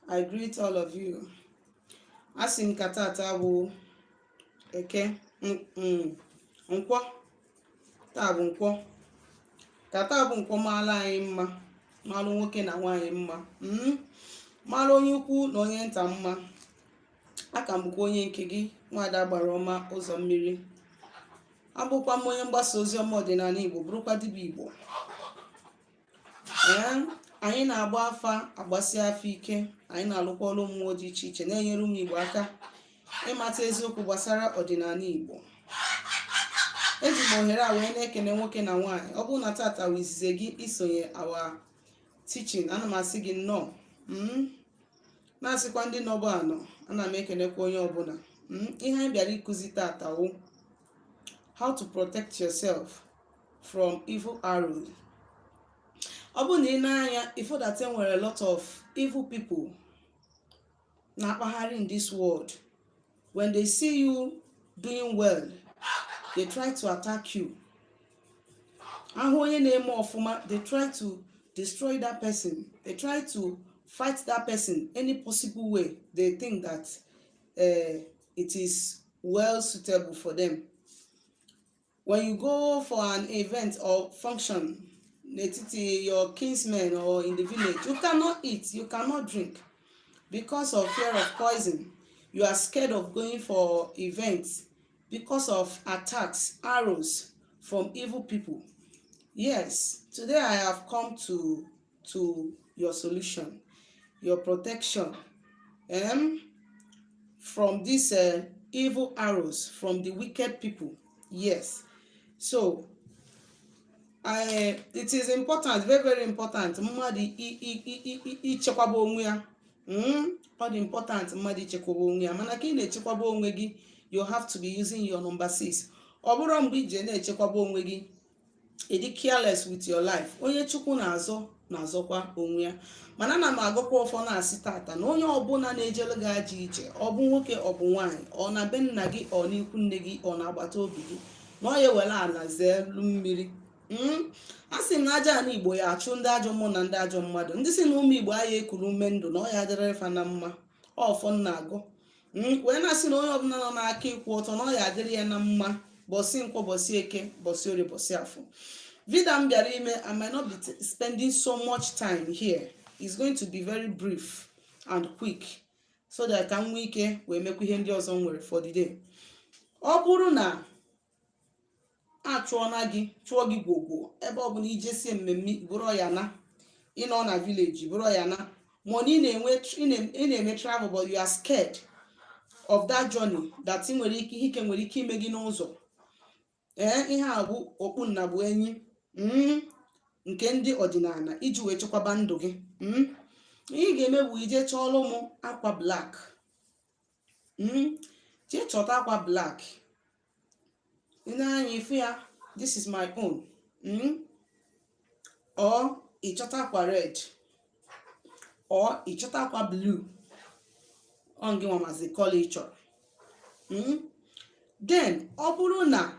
I greet all of you. Asị m ka tata bụ Eke, Nkwọ. Taa bụ Nkwọ. Ka taa bụ Nkwọ maala anyị mma, maalụ nwoke na nwaanyị mma, maalụ onye ukwu na onye nta mma. Aka m bụkwa onye nke gị, Nwaada Gbara Ọma Ụzọ Mmiri. Abụkwa m onye mgbasa ozi ọma ọdịnala Igbo, bụrụkwa dibịa Igbo. Ee, anyị na-agba afa, agbasi afa ike. Anyị na-alụkwa ọrụ mmụọ dị iche iche, na-enyere ụmụ Igbo aka ịmata eziokwu gbasara ọdịnala Igbo. Eji m ohere a wee na-ekene nwoke na nwaanyị. Ọ bụrụ na tata wụ izize gị isonye our teaching, ana m asị gị nnọọ. Na-asịkwa ndị nọbụ anọ, ana m ekenekwa onye ọbụla. Ihe anyị bịara ịkụzi tata wụ how to protect yourself from evil arrows. Ọ bụrụ na ị na-anya, ifo that e nwere a lot of evil people na-akpagharị in this world. When they see you doing well, they try to attack you. Ahụ onye na-eme ọfụma, they try to destroy that person. They try to fight that person any possible way they think that it is well suitable for them. When you go for an event or function n'etiti your kinsmen or in the village, you cannot eat, you cannot drink because of fear of poison. You are scared of going for events because of attacks, arrows from evil people. Yes, today I have come to your solution, your protection from these evil arrows from the wicked people. Yes, so it is important, very, very important, mmadụ ichekwaba onwe ya. Ọ dị important mmadụ ichekwaba onwe ya, mana ka ị na-echekwaba onwe gị, you have to be using your number 6. Ọ bụrụ mgbe ije na-echekwaba onwe gị, ịdị careless with your life. Onye Chukwu na-azọ na-azọkwa onwe ya. Mana ana m agụkwa ọfọ, na-asị tata na onye ọbụla na-ejelu gị ajọ ije, ọ bụ nwoke, ọ bụ nwaanyị, ọ na be nna gị, ọ n'ikwu nne gị, ọ na agbata obi gị, na ọ ya ewere ala zeelu mmiri. A sị m na aja ala Igbo ya achụ ndị ajọ mmụọ na ndị ajọ mmadụ, ndị si na ụmụ Igbo agha ekuru ume ndụ, na ọ ya adịrị fa na mma. Ọfọ m na-agụ wee na-asị na onye ọbụla nọ n'aka ịkwụ ọtọ, na ọ ya adịrị ya na mma. Bọsị Nkwọ, bọsị Eke, bọsị Orie, bọsị Afọ. Video m bịara ime, I might not be spending so much time here. It's going to be very brief and quick so that ka m nwee ike wee mekwa ihe ndị ọzọ m nwere for the day. Ọ bụrụ na a chụọna gị, chụọ gị gwogwo, ebe ọ bụla ijesie mmemme, bụrụ ya na ịnọ na village, bụrụ ya na ma ọ na ị na-eme travel, but you are scared of that journey, that ị nwere ike, ihe ike nwere ike ime gị n'ụzọ. Ee, ihe a bụ okpu nna bụ enyi nke ndị ọdịnala iji wee chekwaba ndụ gị. Ihe ị ga-eme bụ ije chọọrọ ụmụ akwa black. Jee chọta akwa black. Ị na-anya ifu ya, this is my own. Or ị chọta akwa red, or ị chọta akwa blue. Ọ gị nwa mazi color ị chọrọ. Then ọ bụrụ na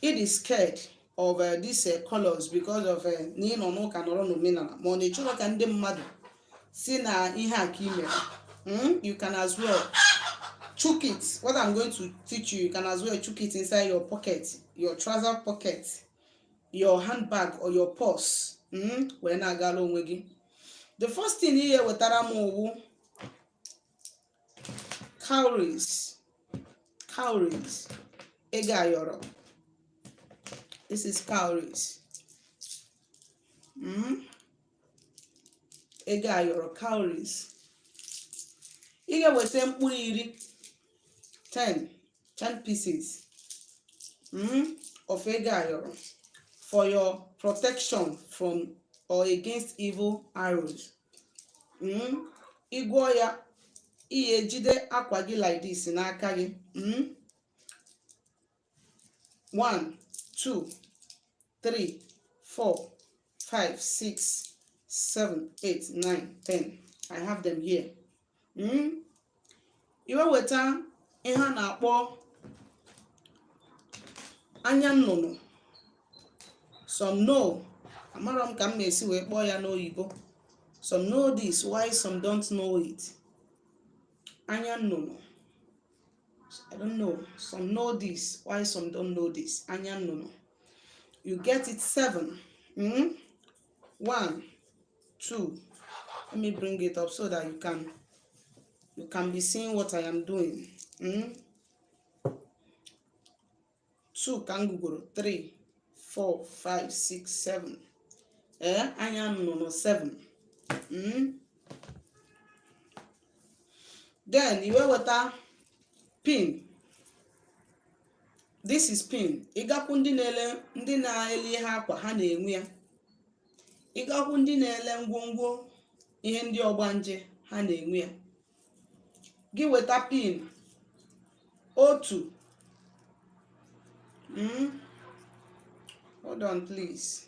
it is scared of these colors because of na ị nọ n'ụka, nọrọ n'omenala, ma ọ na ị chọrọ ka ndị mmadụ si na ihe a ka ị mere, you can as well chook it. What I'm going to teach you, you can as well chook it inside your pocket, your trouser pocket, your handbag or your purse, wee na-agala onwe gị. The first thing ihe wetara m owu cowries. Cowries, ego ayọrọ. This is cowries. Ego ayọrọ, cowries. Ị ga-eweta mkpụrụ 10, 10, 10 pieces of ego ayọrọ for your protection from or against evil arrows. Ị gụọ ya, ị ga-ejide akwa gị like this n'aka gị. 1, 2, 3, 4, 5, 6, 7, 8, 9, 10. I have them here. Iwe weta ihe a na-akpọ anya nnụnụ. Some know, amarọ m ka m na-esi wee kpọọ ya n'oyibo. Some know this, why some don't know it? Anya nnụnụ. I don't know. Some know this, why some don't know this? Anya nnụnụ. You get it seven. One, two. Let me bring it up so that you can be seeing what I am doing. Two ka m gụgoro, three, four, five, six, seven. Ee, anya nnụnụ seven. Then i wee weta pin. This is pin. Ịgakwu ndị na-ele ihe akwa, ha na-enwe ya. Ịgakwu ndị na-ele ngwongwo ihe ndị ọgbanje, ha na-enwe ya. Gị weta pin otu. Hold on, please.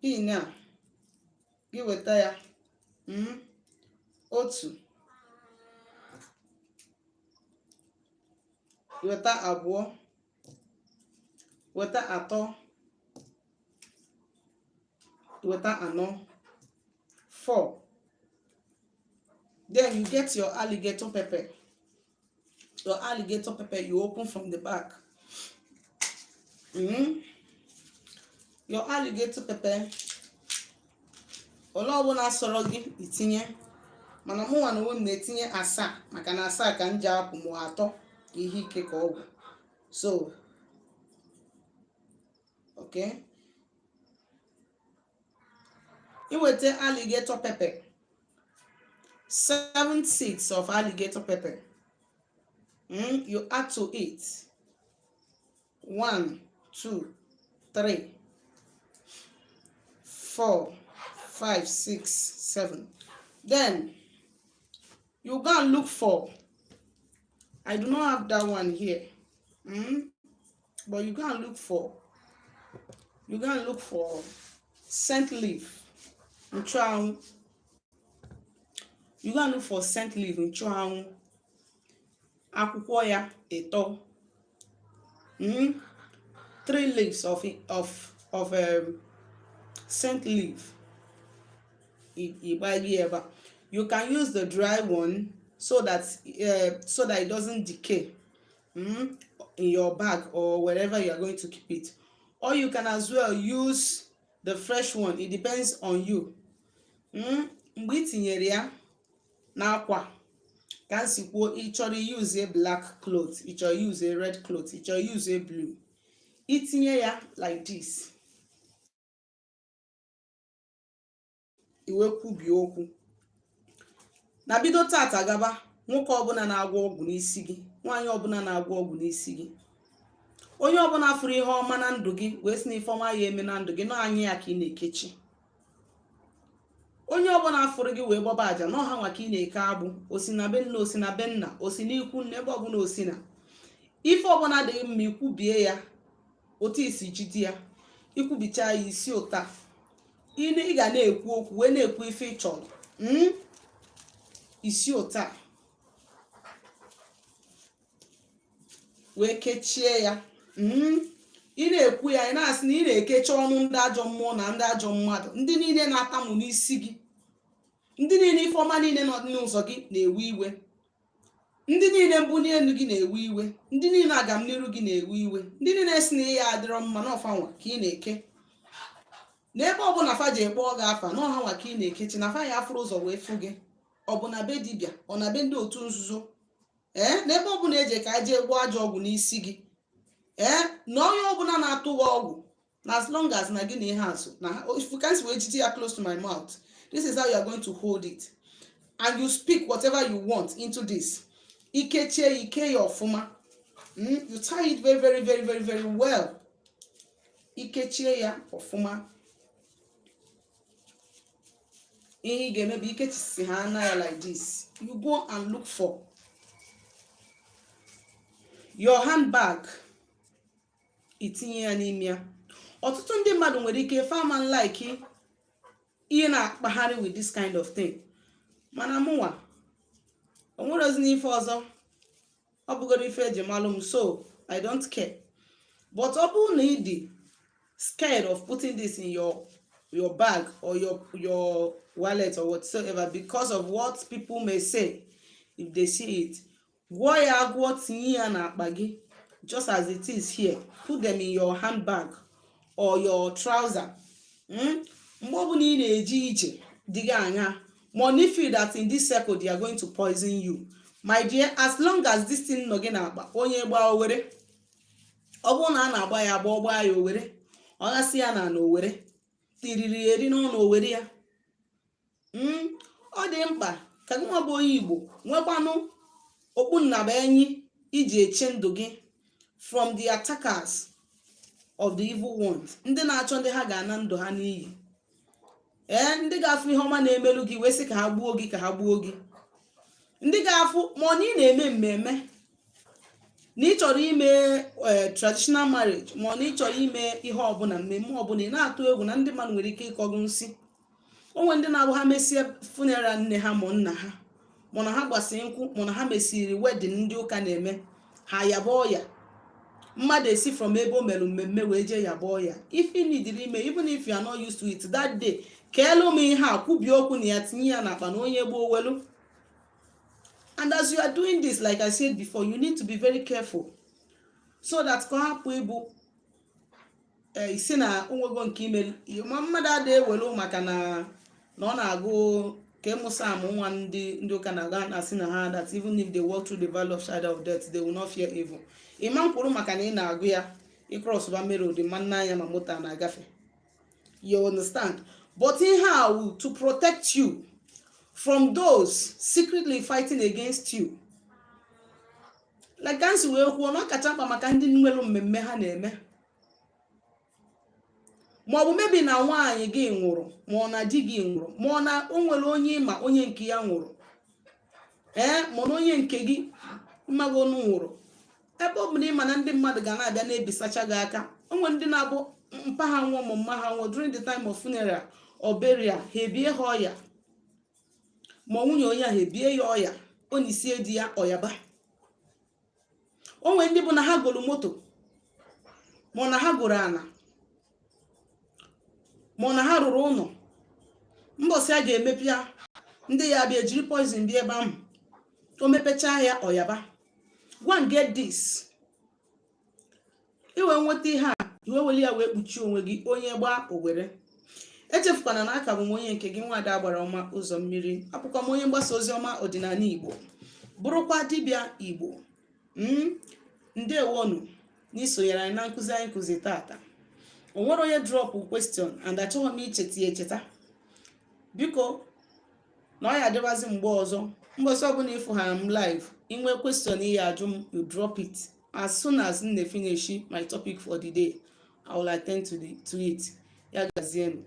Pin a, gị weta ya. Otu, weta abụọ, weta atọ, weta anọ, four. Then you get your alligator pepper. Your alligator pepper, you open from the back. Your alligator pepper, ole ọbụla sọrọ gị itinye, mana mụnwa na onwe m na-etinye asaa, maka na asaa ka m ji apụ mụ atọ ka ihe ike ka ọgwụ. So okay, iweta alligator pepper, seven seeds of alligator pepper. You add to it one, two, three, four, five, six, seven. Then you go and look for, I do not have that one here, but you go and look for scent leaf, nchuanwụ. You go and look for scent leaf, nchuanwụ, akwụkwọ ya ịtọ. Three leaves of scent leaf, ịgbagi ebe a. You can use the dry one so that it doesn't decay in your bag or wherever you are going to keep it, or you can as well use the fresh one. It depends on you. Mgbe ị tinyere ya n'akwa, ka m si kwuo, ị chọrọ use black cloth, ị chọrọ use red cloth, ị chọrọ use blue, itinye ya like this, iwe kwubie okwu na bido tata gaba, nwoke ọbụla na-agwọ ọgwụ n'isi gị, nwaanyị ọbụla na-agwọ ọgwụ n'isi gị, onye ọbụla fụrụ ihe ọma na ndụ gị wee sị na ife ọma ya eme na ndụ gị, nọ anya ya ka ị na-ekechi. Onye ọbụla fụrụ gị wee gbaba àjà n'ọha nwa ka ị na-eke agbụ. Osi na be nna, osi na be nna, osi n'ikwu nne, ebe ọbụla osi na ife ọbụla adịghị mma, ikwubie ya otu isi jide ya, ikwubicha ya isi ụta, ị ga na-ekwu okwu wee na-ekwu ife ị chọrọ. Isi ụta wee kechie ya. Ị na-ekwu ya, ị na-asị na ị na-ekechi ọnụ ndị ajọ mmụọ na ndị ajọ mmadụ, ndị niile na-atamụ n'isi gị, ndị niile ife ọma niile nọ n'ụzọ gị na-ewe iwe, ndị niile mbuli elu gị na-ewe iwe, ndị niile agamniru gị na-ewe iwe, ndị niile si na ihe adịrọ mma n'ọfa nwa ka ị na-eke. N'ebe ọbụla fa ji ekpọ gị afa n'ọha nwa ka ị na-ekechi, na fa ya afụrụ ụzọ wee fụ gị. Ọ bụ na be dibịa, ọ na be ndị otu nzuzo, ee, n'ebe ọbụla eje ka jee gwọọ ajọ ọgwụ n'isi gị, ee, na onye ọbụla na-atụ gị ọgwụ, na as long as na gị na ihe azụ na, if you can wee jide ya close to my mouth, this is how you are going to hold it and you speak whatever you want into this. Ikechie ike ya ọfụma. You tie it very, very, very, very, very well. Ikechie ya ọfụma, ihe ị ga-eme bụ ikechisi ha anya ya like this. You go and look for your handbag, itinye ya n'ime ya. Ọtụtụ ndị mmadụ nwere ike farman like ihe na-akpagharị with this kind of thing, mana mụnwa o nwere ozi n'ife ọzọ, ọ bụgoro ife eji malụ m, so I don't care. But ọ bụrụ na ị dị scared of putting this in your bag or your wallet or whatsoever because of what people may say if they see it, gwọọ ya agwọ, tinye ya n'akpa gị just as it is here. Put them in your handbag or your trouser. Mgbe ọbụla ị na-eje ije dị gị anya, ma ọ na feel that in this circle they are going to poison you, my dear, as long as this thing nọ gị n'akpa, onye gbaa owere, ọ bụrụ na a na-agba ya agba, ọ gbaa ya owere, ọ ghasị ya na owere tiriri eri n'ọnụ owere ya. Ọ dị mkpa ka gị nwa bụ onye Igbo nwekwanụ okpu nnaba enyi iji eche ndụ gị from the attackers of the evil ones, ndị na-achọ ndị ha ga-ana ndụ ha n'iyi, ee, ndị ga-afụ ihe ọma na-emelu gị wee sị ka ha gbuo gị, ka ha gbuo gị, ndị ga-afụ ma ọ na ị na-eme mmemme, na ị chọrọ ime traditional marriage, ma ọ na ị chọrọ ime ihe ọbụla, mmemme ọbụla, ị na-atụ egwu na ndị mmadụ nwere ike ịkọ gị nsị. Onwe ndị na-abụ ha mesie funeral nne ha ma nna ha, mana ha gbasiri nkwụ, mana ha mesiri wedding ndị ụka na-eme, ha yaba ọya. Mmadụ esi from ebe o mere mmemme wee jee yaba ọya. If you need ime, even if you are not used to it that day, keelu m ihe a, kwubie okwu na ya, tinye ya n'akpa na onye gboo welu. And as you are doing this, like I said before, you need to be very careful so that ka ọ hapụ ịbụ isi na onwego nke ime ma mmadụ ada ewelu maka na ọ na-agụ ka ịmụsa amụ nwa. Ndị ụka na-aga na-asị na ha that even if they walk through the valley of shadow of death, they will not fear evil. Ịma mkpụrụ maka na ị na-agụ ya, ị cross ba main road, ma nna anya ma moto a na-agafe, you understand? But ihe a wụ to protect you from those secretly fighting against you. Like ka nsi wee kwuo na ọ kacha mkpa maka ndị nwere mmemme ha na-eme, ma ọ bụ mebi na nwaanyị gị nwụrụ, ma ọ na di gị nwụrụ, ma ọ na o nwere onye ịma onye nke ya nwụrụ, ee, ma na onye nke gị mmagonu nwụrụ, ebe ọ bụ na ịma na ndị mmadụ ga na-abịa na-ebisacha gị aka. O nwere ndị na-abụ mpa ha nwụọ ma mma ha nwụọ, during the time of funeral or burial, ha ebie ha ọya, ma nwunye onye ahụ ebie ya ọya, onye isie di ya ọyaba. O nwere ndị bụ na ha goro moto, ma na ha goro ana, ma na ha rụrụ ụlọ, mbọsị a ga-emepe ya, ndị ya bịa ejiri poison bịa ebe ahụ, o mepechaa ya, ọyaba. Go and get this. Iwe nweta ihe a, iwe were ya wee kpuchie onwe gị, onye gbaa owere. Echefukwana na aka bụ m onye nke gị, nwaada gbara ọma ụzọ mmiri. Abụkwa m onye mgbasa ozi ọma ọdịnala Igbo, bụrụkwa dibịa Igbo. Ndewonu n'isonyere anyị na nkụzi anyị kụzi tata. O nwere onye drop question and achọghị m icheta ya echeta. Biko, na ọ ya adịbazi mgbe ọzọ, mbọsị ọbụla ịfụ ha m live, inwe question ihe ajụ m, you drop it. As soon as m na-finish my topic for the day, I will attend to it. Ya gazienụ.